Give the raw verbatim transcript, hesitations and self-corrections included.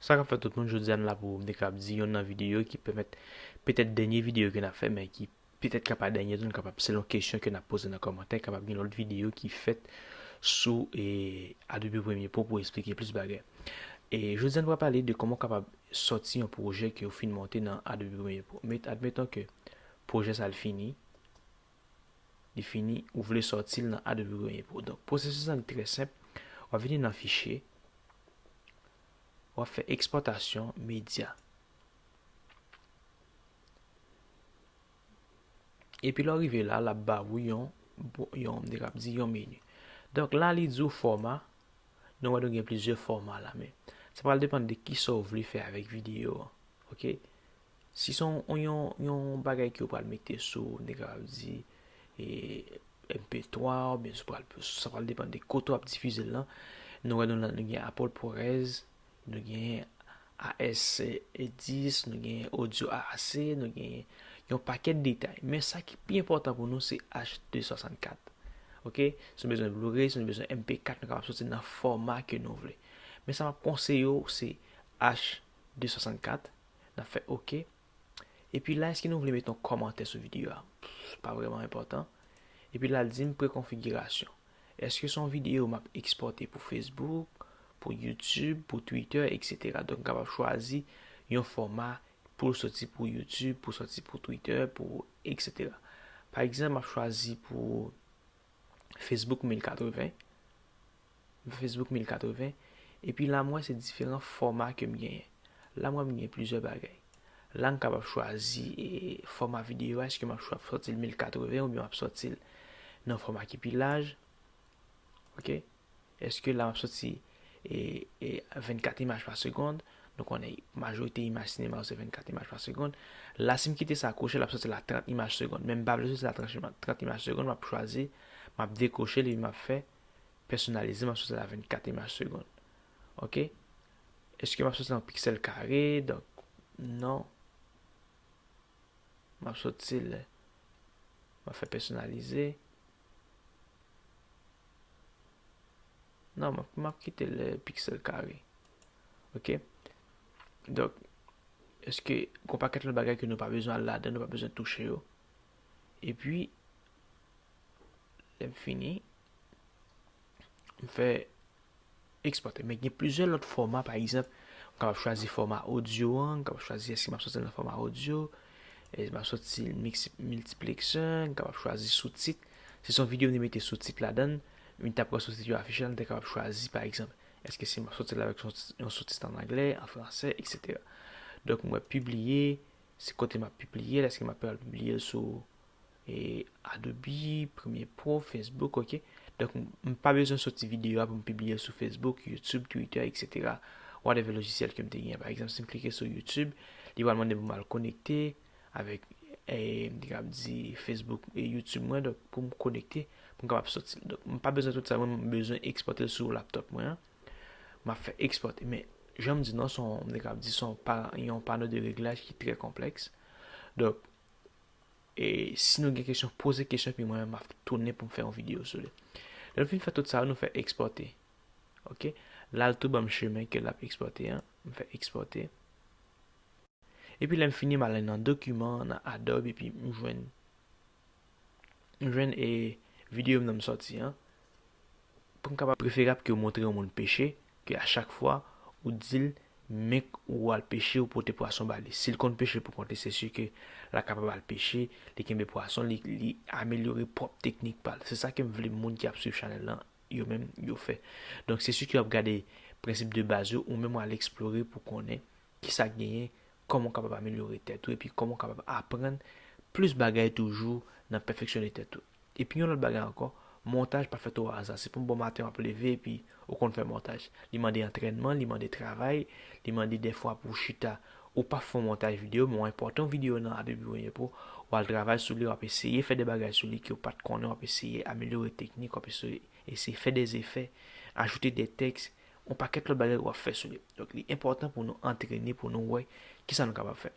Sa k ap fèt tout moun, jodi a n la pou m te kapab di yonn nan videyo ki pèmèt, petèt dènye videyo ke n ap fè, men ki petèt ka pa dènye tou, n kapab selon kesyon ke n ap poze nan kòmantè, kapab gen lòt videyo ki fèt sou e, Adobe Premiere Pro pou eksplike plis bagay. E jodi a n pral pale de kòman w kapab sòti yon pwojè ke w fin monte nan Adobe Premiere Pro. Met, admeton ke pwojè sa l fini, li fini, ou vle sòti l nan Adobe Premiere Pro. Donk, pwosesis lan li trè senp. W ap vini nan fichye, w ap fè ekspòtasyon medya. Epi lè w rive la, l ap ba ou yon, yon, m te kab di yon meni. Donk la, li di w fòma. Nou wè nou gen plizyè fòma la, men sa pral depann de kisa w vle fè avèk videyo an. Oke? Si se yon, yon, yon bagay ke w pral mete sou, m te kab di, e, M P twa, oubyen si w pral, sa pral depann de kote w ap difize l lan. Nou wè nou la, nou gen Apple ProRes, nou gen A S dis, nou gen Audio A A C, nou gen yon pakèt detay. Men sa ki pi enpòtan pou nou, se H de swasannkat. Oke? Si w bezwen Blu-ray, si w bezwen M P kat, nou kapab sòti nan fòma ke nou vle. Men sa m ap konseye w, se H de swasannkat. N ap fè oke. Epi la, èske nou vle mete yon kòmantè sou videyo a? Pff, pa vrèman enpòtan. Epi la, l di m prekonfigirasyon. Èske se yon videyo m ap ekspòte pou Facebook, pou YouTube, pou Twitter, etsetera? Donk, m kapab chwazi yon fòma pou l sòti pou YouTube, pou sòti pou Twitter, pou etsetera. Pa egzanp, m ap chwazi pou Facebook mil katreven. Facebook mil katreven. Epi la, m wè se diferan fòma ke m genyen. La, m wè m gen plizyè bagay. La, m kapab chwazi, e, fòma videyo a, èske m ap chwa-, sòti l mil katreven oubyen m ap sòti l nan fòma ki pi laj. Oke? Èske la, m ap sòti, e, e, vennkat imaj pa segonn? Nou konnen majorite imaj sinema yo se vennkat imaj pa segonn. La, si m kite sa kwoche, l ap sòti la trant imaj segonn. Men m pa vle sòti la trant ima-, trant imaj segonn, m ap chwazi, m ap dekwoche l epi m ap fè pèsonalize, m ap sòti la vennkat imaj segonn. Oke? Èske m ap sòti nan piksèl kare? Donk, non. M ap sòti l, m ap fè pèsonalize. Non, m ap, m ap kite l piksèl kare. Oke? Donk, èske gon pakèt lòt bagay ke nou pa bezwen al ladan, nou pa bezwen touche yo? Epi, lè m fini, m fè ekspòte. Men gen plizyè lòt fòma, pa egzanp, m kapab chwazi fòma odyo an, m kapab chwazi èske m ap sòti nan fòma odyo, e m ap sòti mix-, miltiplexer, m kapab chwazi soutit. Si se yon videyo m te mete soutit ladan l, m t ap wè soutit yo afiche la, m te kapab chwazi, pa egzanp, èske si m ap sòti l avèk yon, yon soutit an anglè, an fransè, etsetera. Donk, m wè pibliye, se kote m ap pibliye l, èske m ap pibliye l sou e, Adobe, Premiere Pro, Facebook, oke. Donk, m, m pa bezwen sòti videyo a pou m pibliye l sou Facebook, YouTube, Twitter, etsetera. Whatever lojisyèl ke m te genyen. Pa egzanp, si m klike sou YouTube, li pral mande pou m al konekte avèk, e, m te kab di Facebook e YouTube mwen. Donk, pou m konekte, pou m kapab sòti l. Donk, m pa bezwen tout sa, mwen, m bezwen ekspòte l sou laptop mwen an. M ap fè ekspòte. Men, jan m di non, se yon, m te kab di, se yon pa-, yon pano de reglaj ki trè konplèks. Donk, E si nou gen kesyon, poze kesyon, epi mwen menm m ap tounen pou m fè yon videyo sou li. Lè nou fin fè tout sa yo, nou fè ekspòte. Oke? La, l tou ban m chemen ke l ap ekspòte an. M fè ekspòte. Epi lè m fini, m ale nan dokiman, nan Adobe, epi m jwenn, m jwenn e videyo m nan m sòti an. Pou m kapab preferab ke w montre yon moun peche, ke a chak fwa ou di l men ou al peche, ou pote pwason ba li. Si l konn peche pou kont li, se si ke l ap kapab al peche, li kenbe pwason, li, li amelyore pwòp teknik pa l. Se sa ke m vle moun ki ap swiv chanèl lan, yo menm, yo fè. Donk, se si ke w ap gade prensip de baz yo, ou menm w al eksplore pou konnen kisa k genyen, kòman w kapab amelyore tèt ou, epi kòman w kapab aprann plis bagay toujou nan pèfeksyone tèt ou. Epi yon lòt bagay ankò, montaj pa fèt o aza. Se pa yon bon maten w ap leve epi ou konn fè montaj. Li mande antrènman, li mande travay, li mande dèfwa pou w chita. Ou pa fè yon montaj videyo, men w enpòte yon videyo nan Adobe Premiere Pro, w al travay sou li, w ap eseye fè de bagay sou li ke w pa t konnen, w ap eseye amelyore teknik, w ap eseye, eseye fè de efè, ajoute de tèks, yon pakèt lòt bagay w ap fè sou li. Donk, li enpòtan pou nou antrene, pou nou wè kisa nou kapab fè.